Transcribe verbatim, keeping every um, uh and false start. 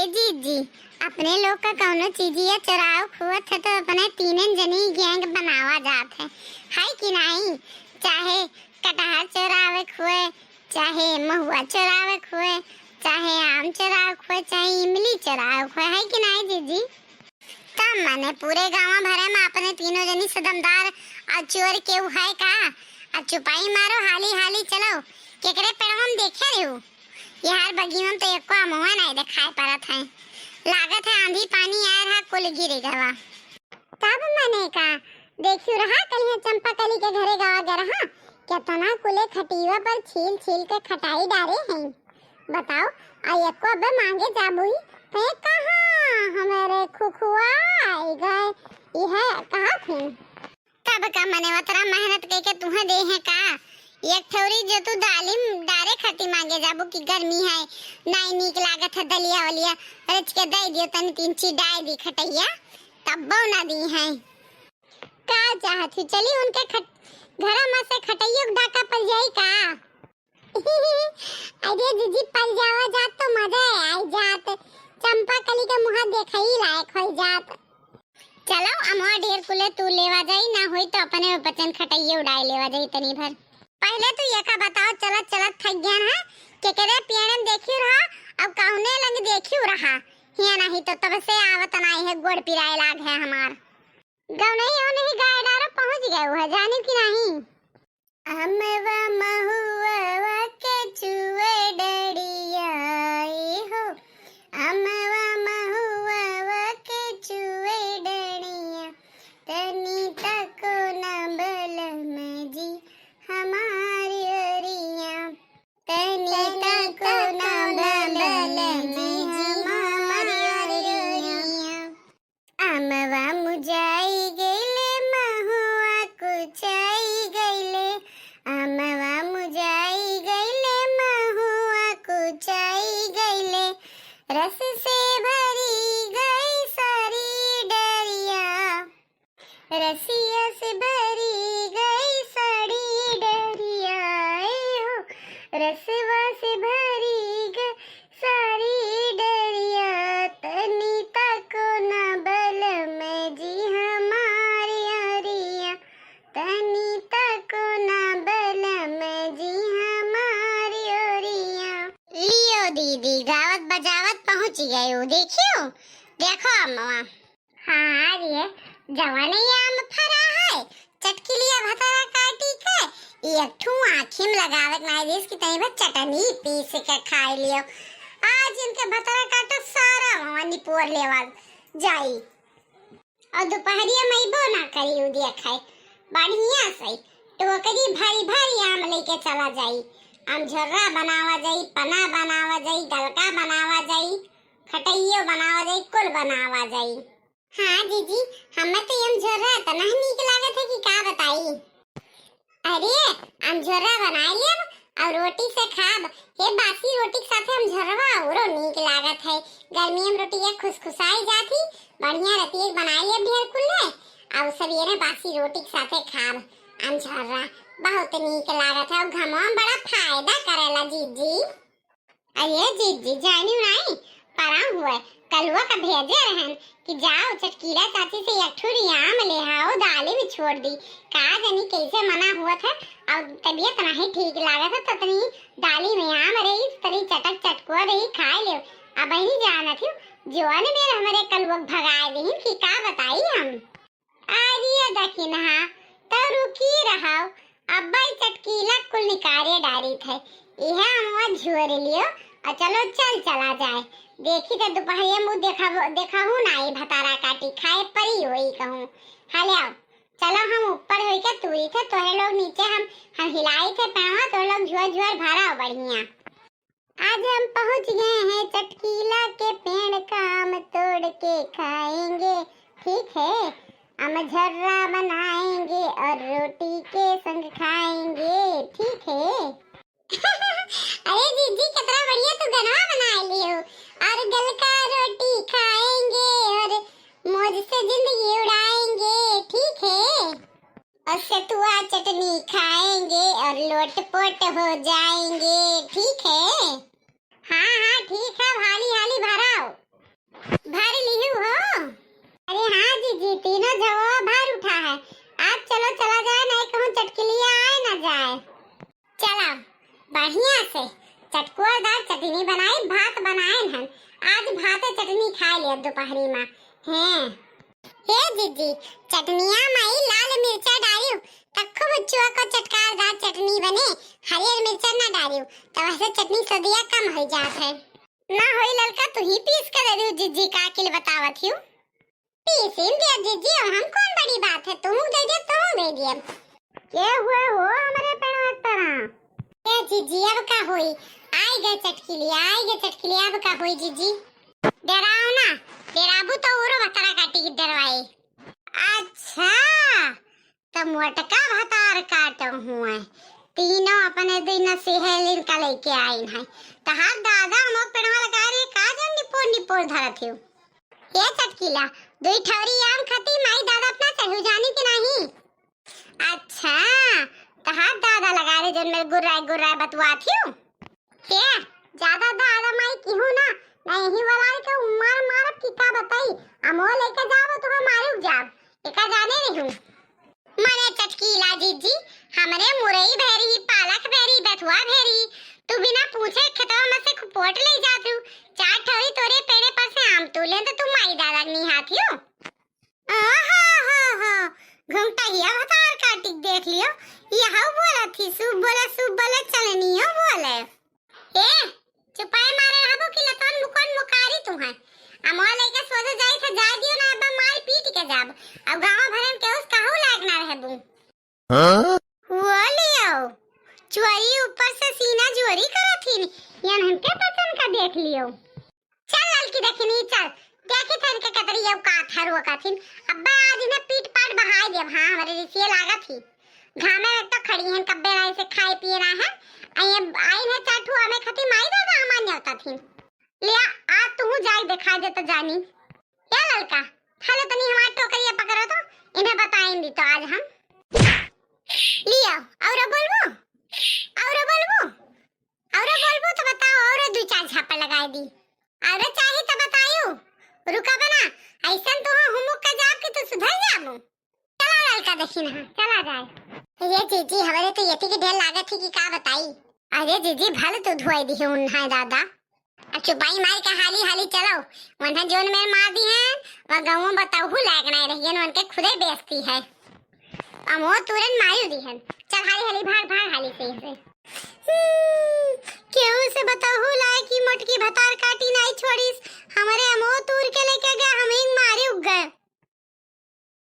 ए जीजी, अपने लोग का कौनो चीजिया चोरावे खुवत है तो अपने तीनन जनी gang बनावा जात है, है कि नाहीं? चाहे कटहर चोरावे खुए, चाहे महुआ चोरावे खुए, चाहे आम चोरावे खुए, चाहे इमली चोरावे खुए, है कि नाहीं जीजी? तब मने पूरे गाँव भरे में अपने तीनों जनी से दमदार और चोर केहू है का? अब चुपाई मारो, हाली हाली चलो, केकरे पेड़वा में देखे रहू? यार, बगिया में तो एको अमवा नाहीं देखाई पड़त है। लागत है आंधी पानी आए रहा, कुल गिर गवा। तब मने का, देखियो रहा, कलिया चंपा कली के घरे गवा गए रहा, केतना कुले खटिया पर छील छील के खटाई डारे हैं। बताओ, आ एको अबे मांगे जाबू ही, ते कहाँ हमारे खुखुआ आए गए, यह कहा थे? तब का मने ओतरा मेहनत कइके तुहे दे हैं का? एक ठौरी जो तू दालिम डारे खातिर मांगे जाबू कि गर्मी है, नाई नीक लागत है दलिया वलिया, रच के दे दियो तनी तीन चीज डाय दी खटैया, तब्बो ना दी हैं। का चाहत ही? चली उनके खट-, घरा में से खटैयो के ढाका पड़ जाई का? अरे जीजी, पल जावा जात तो मजा आई जात। चंपा कली के मुहा देखई लायक होई जात। चलो, अमवा ढेर कुले तू लेवा जाई, ना होई तो अपने पचन खटइये उड़ाई लेवा जाई तनी भर। पहले तू ये का बताओ, चलत चलत थक गया है, केकरे पेड़े में देखियो रहा, अब कौने लंग देखियो रहा, हिया नहीं तो तब से आवत नाई है, गोड़ पिराए लाग है हमार। गौनई औनई गाय डारो पहुँच गए हुआ, जानी कि नहीं? अमवा महुआ के चुए डड़िया, ए हो। अमवा महुआ के चुए डड़िया, तनी तको न बलम जी हमार ओरिया। तनी तको न बलम जी हमार ओरिया। अमवा मुजाई गइले, महुआ कुचाई गइले। अमवा मुजाई गइले, महुआ कुचाई गइले। रस से भरी गई सारी डरिया। रसिया से भरी गई सारी डरिया, ए हो। रसवा से भरी गई सारी डरिया, तनी तको ना बलम जी हमार ओरिया, तनी तको ना बलम जी हमार ओरिया। लियो दीदी, गावत बजावत पहुँच गयो, देखियो, देखो अमवा। हाँ रे, जवाने आम फरा है, चटकिलिया भतरा काटी के, एक ठू आँखी में लगावे के नाई दिस कि तनी भर चटनी पीस के खाई लियो। आज इनके भतरा काटो सारा वहाँ निपोर लेवा जाई। और दुपहरिया में अइबो ना करी, उ दिया खाए। बढ़िया से टोकरी भरी भरी आम लेके चला जाई। आम झोर्रा बनावा जाई, पना बनावा जाई, गलका बनावा जाई, खटइयो बनावा जाई, कुल बनावा जाई। हाँ जीजी, हमें तो ये अमझोर्रा इतना नीक लागत है कि का बताई। अरे, अमझोर्रा बनाई लेब और रोटी से खाब। हे, बासी रोटी के साथे अमझोर्रा औरो नीक लागत है। गर्मी में रोटी ये खुसखुसाई जात ही, बढ़िया रहती है, बनाई लेब ढेर कुल्ले और सवेरे बासी रोटी के साथे खाब अमझोर्रा, बहुत नीक लागत है और घमवा में बड़ा फायदा करेला जीजी। अरे जीजी, जानी नाई, परा हुए, कलुआ का भेजे रहन कि जाओ चटकीला चाची से एक ठुरी आम ले आओ, दाली में छोड़ दी। का जानी कैसे मना हुआ था, और तबीयत नहीं ठीक लागत है, तो तनी दाली में आम रही, तनी चटक चटको रही, खाए ले। अब ही जानत हूँ, जौन बेर हमरे कलुआ भगाए दीन कि का बताई हम। आइए दखिनहा, तो रुकी रहो, अब्बई चटकीला कुल निकारे डारी थे। इहे अमवा झोर लियो, और चलो चल चला जाए। देखी तो दुपहरिया मुँह देखा, देखा हूँ ना, ये भतारा काटी खाए परी होई कहूँ। हाँ ले आओ, चलो हम ऊपर होई के तूरी थे, तोहे लोग नीचे हम, हम हिलाई थे पैवा, तो लोग झुआ झुआ भरा बढ़िया। आज हम पहुँच गए हैं चटकीला के पेड़ का आम तोड़ के खाएंगे, ठीक है? अमझर्रा बनाएंगे और रोटी के संग खाएंगे, ठीक है? अरे जीजी, कितना बढ़िया तू गनवा बना लियो। और गलका रोटी खाएंगे और मौज से जिंदगी उड़ाएंगे, ठीक है? और सतुआ चटनी खाएंगे और लोटपोट हो जाएंगे, ठीक है? हाँ, हाँ, ठीक है, हाली हाली भराओ। भाते चटनी खाए लिया दोपहरी मा। हैं। हे जीजी, चटनिया माई लाल मिर्चा डारियो, तब खूब चुआ को चटकारदार चटनी बने। हरियर मिर्चा ना डारियो, तब ऐसे चटनी सदिया कम हो जात है। ना होई ललका, तू ही पीस के दे दियो जीजी, का किल बतावत हियो। पीसिन दे जीजी, हम कौन बड़ी बात है, तू दे दे, तू दे दे। के हुए हो हमरे पेड़वा के तरह? ए जीजी, अब का होई? आई गए चटकिलिया, आई गए चटकिलिया, अब का होई जीजी? डराओ ना, डराबू तो औरो भतरा काटी के डरवाई। अच्छा, त मोटका भतार काटो हुए, तीनों अपने दिन सहेलिन का लेके आइन है। तहार दादा हमो पेड़वा लगा रे, का जन निपोर निपोर धरत हियो? ए चटकिला, दुई ठौरी आम खाती माई दादा अपना चढ़ू जानी कि नहीं? अच्छा, तहार दादा लगा रे जन मेरे गुर्राए गुर्राए बतुआत हियो। के ज्यादा दादा माई किहू ना, नहीं वाला के मार मारब कि का बताई। अमो लेके जाबो तो हम मारू जाब, एका जाने रहू। मने चटकीला जीजी, हमरे मुरई भेरी, पालक भेरी, बथुआ भेरी, तू बिना पूछे खेतवा में से खुपोट ले जात हूँ। चार ठौरी तोरे पेड़े पर से आम तू लेन तो तू माई दादा के निहात हियो। आहा, हा, हा, घुंघटहिया भतार काटी के देख लियो, यहू बोलत ही, शुभ बोले, शुभ बोले, चलनियो बोले। ए, चुपाए मारे रहबो कि लतवन मुकन मुकारी तू है। अमवा लइका सोझे जाई थे, जाए दियो ना, अब मार पीट के जाब। अब गाँव भरे में केहू से कहू लायक ना रहबू। हाँ? वो लियो, चुआई ऊपर से सीना जोरी करत हिन, यन हमके पसंद का देख लियो। चल ललकी देखिनी, चल, देखी थे इनके कतरी ये का थरुआ कथिन। अब्बा आज इन्हें पीट पाट बहाई देब, हाँ, हमरे रिसिये लागत ही। घामे में तो खड़ी हैं, कब्बे ना इसे खाए पिए ना है। आ ये आई इन्हें चार ठो हमें खती माई दादा हमार न्योता थी। लिया, आज तू जाई दिखाई दे तो जानी। क्या ललका, हेलो तनी हमार टोकरिया पकड़ो तो, इन्हें बताएं दी तो आज हम। लिया, और बोलबो? और बोलबो? और बोलबो तो बताओ, और दू चार झापड़ लगाए दी। और चाही तो बतायू, रुका बना, ऐसन तो हुमुक के जाब कि तू सुधर जाबू। चला ललका देखी ना, चला जाए। ये जीजी, हमारे तो यति के ढेर लागत ही कि का बताई। अरे जीजी, भल तू धोए दिहे उन्हाए दादा। अब चुपाई मार के हाली हाली चलो, वरना जोन मेर मार दिहन, वह गाँव बताऊ लायक नहीं रहियन, उनके खुदे बेइज्जती है। अमो तुरंत मायू दिहन। चल हाली हाली भाग, भाग हाली से, से। हम्म, केहू से बताऊ लायक कि मोटकी भतार काटी नहीं छोड़ी।